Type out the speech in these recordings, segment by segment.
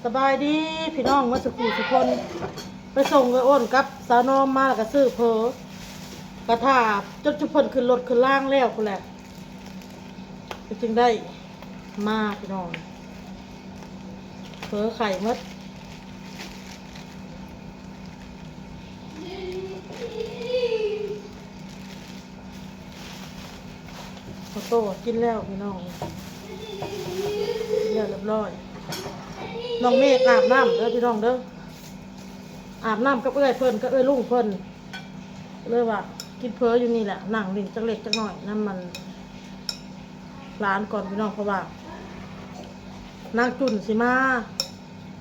ສະບາຍດີພີ່ນ້ອງໝົດສູ່ຜູ້ສູ່ຄົນ. ໄປສົ່ງເອື້ອຍໂອນກັບສາວນອມມາ ແລ້ວກໍຊື້ເຝີ ກະຖ້າຈົນຈຸເພິ່ນຂຶ້ນລົດຂຶ້ນລາງແລ້ວພຸ້ນແຫຼະ ກໍຈຶ່ງໄດ້ມາພີ່ນ້ອງ. ເຝີໄຂ່ໝົດ. ເຂົ້າໂຕກິນແລ້ວພີ່ນ້ອງ ກິນແລ້ວຮຽບຮ້ອຍ. ນ້ອງເມກອາບນ້ຳເດີພີ່ນ້ອງເດີ ອາບນ້ຳກັບເອື້ອຍເພິ່ນ ກັບເອື້ອຍລຸງເພິ່ນ ເລີຍວ່າກິນເຝີຢູ່ນີ້ແຫຼະ ນັ່ງຫຼິ້ນຈັກເລັກຈັກນ້ອຍນຳມັນຫຼານກ່ອນພີ່ນ້ອງ ເພາະວ່ານາງຈຸ້ນຊິມາ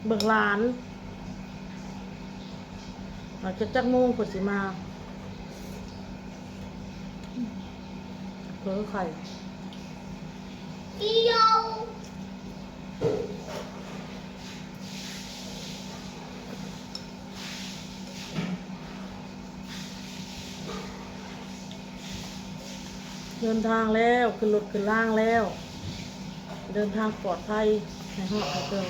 ເບິ່ງຫຼານ ວ່າຈະຈັກໂມງເພິ່ນຊິມາ. ເຝີໄຂ່ ເດີນທາງແລ້ວ ຂຶ້ນລົດຂຶ້ນລາງແລ້ວ ເດີນທາງປອດໄພ ໃຫ້ຮອດໃຫ້ເຖິງ.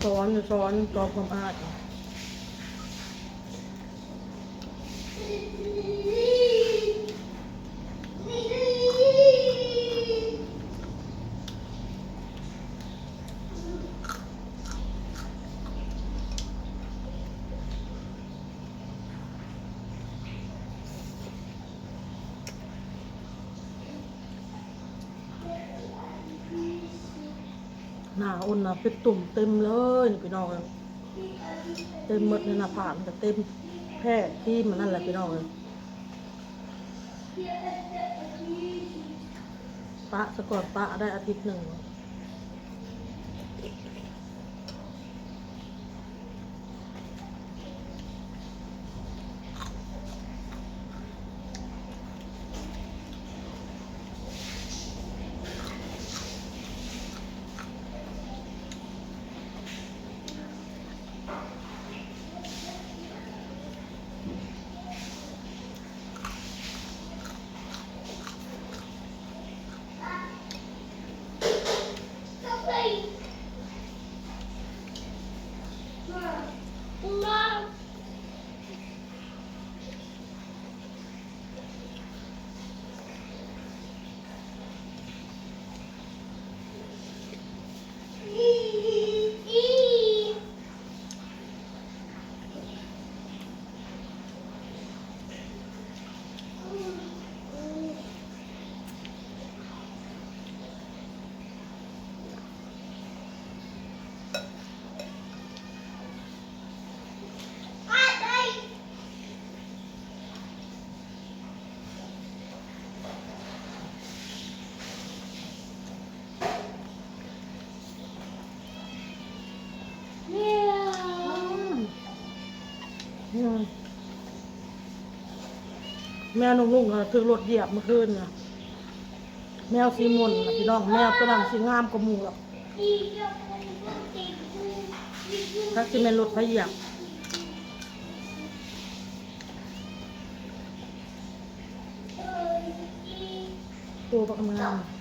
ສອນ ສອນ ຕອບຄວາມອ້າຍ. ໜ້າອົນນະເປັນຕຸ່ມເຕັມເລີຍນີ້ພີ່ນ້ອງເອີຍ ເຕັມໝົດໃນໜ້າຜາກ ມັນກໍເຕັມແພ້ຄຣີມມັນນັ້ນແຫຼະພີ່ນ້ອງເອີຍ. ປະສະກ່ອນ ປະໄດ້ອາທິດໜຶ່ງ. ແມວໜຸ່ງໆ ຖືກລົດຢຽບເມື່ອຄືນນະ ແມວສີໝົນນະພີ່ນ້ອງ ແມວຕົວນັ້ນຊິງາມກວ່າໝູ່ດອກ ຈັກຊິແມ່ນລົດໃຜຢຽບ. ໂຕບັກງາມ. ເ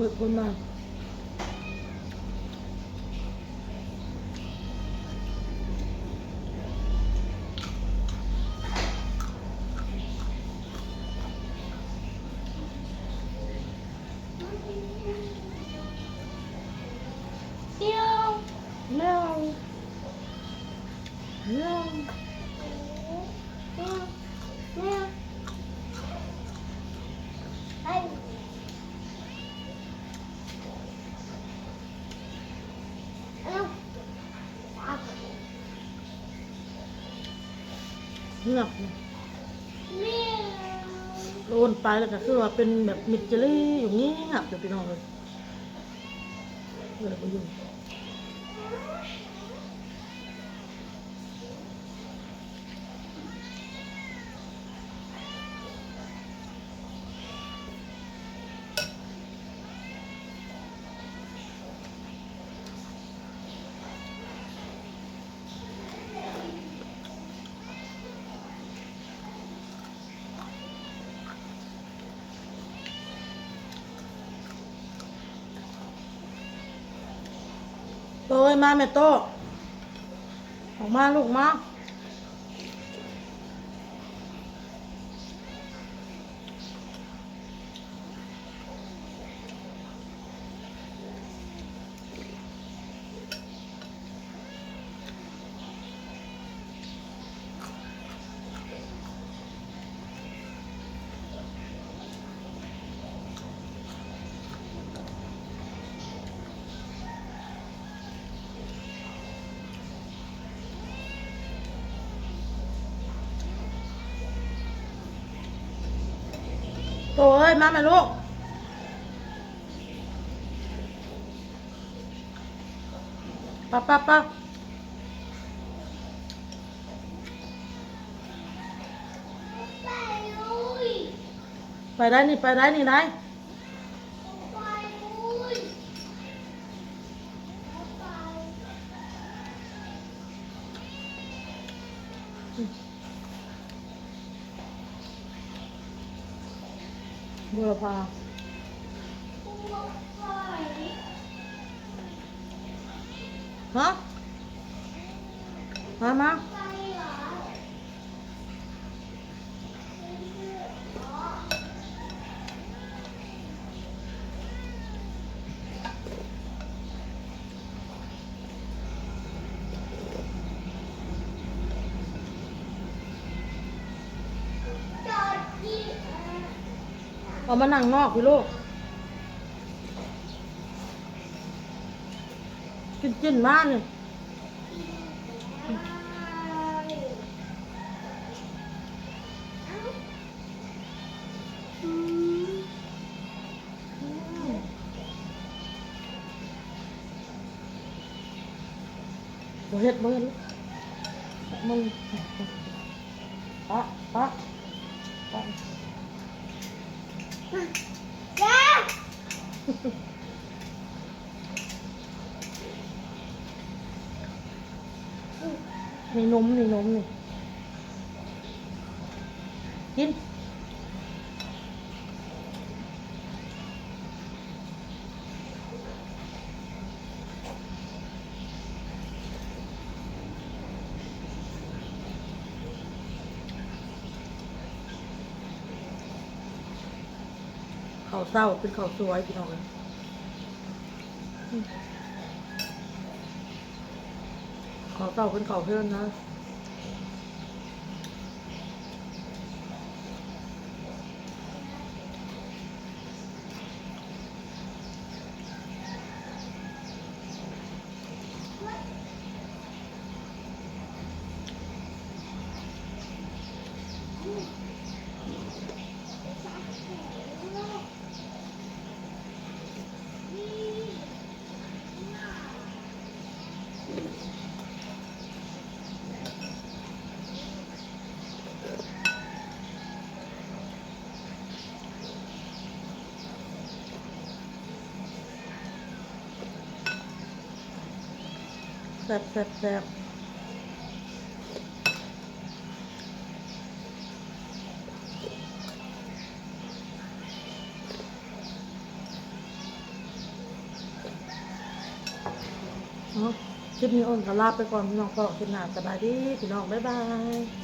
ເປີດຄົນມາ. ໂລນໄປແລ້ວກໍຄືວ່າເປັນແບບມິດຈະລີຢູ່ງຽບຢູ່ ພີ່ນ້ອງເອີຍ. ເອີ ບໍ່ຢູ່. ໂຕ ເອີຍ ມາແມ່ໂຕ ອອກມາລູກ ມາ. ໂຕເອີຍ ມາແມ່ລູກ ປະ ປະ ປະ. ໄປໄດ້ນີ້ ໄປໄດ້ນີ້ໄດ້. ບົວລະພາ ຮະ ມາ ມາ. ເອົາມານັ່ງນອກພີ້ລູກ ກິນ ກິນມານີ້. ບໍ່ເຮັດ ບໍ່ເຮັດ ມັນ ປະ ປະ ປະ. ນີ້ນົມ ນີ້ນົມນີ້ ກິນ. ເຂົ້າເຊົ້າເປັນເຂົ້າສວຍ ພີ່ນ້ອງເອີຍ. ເຂົ້າເຕົ້າເພິ່ນເຂົ້າເພິ່ນນະ. ແຊບ ແຊບ ແຊບ. ເນາະ ຄລິບນີ້ອ້ນກໍລາໄປກ່ອນພີ່ນ້ອງ ພໍ້ຄລິບໜ້າ ສະບາຍດີພີ່ນ້ອງ ບາຍບາຍ.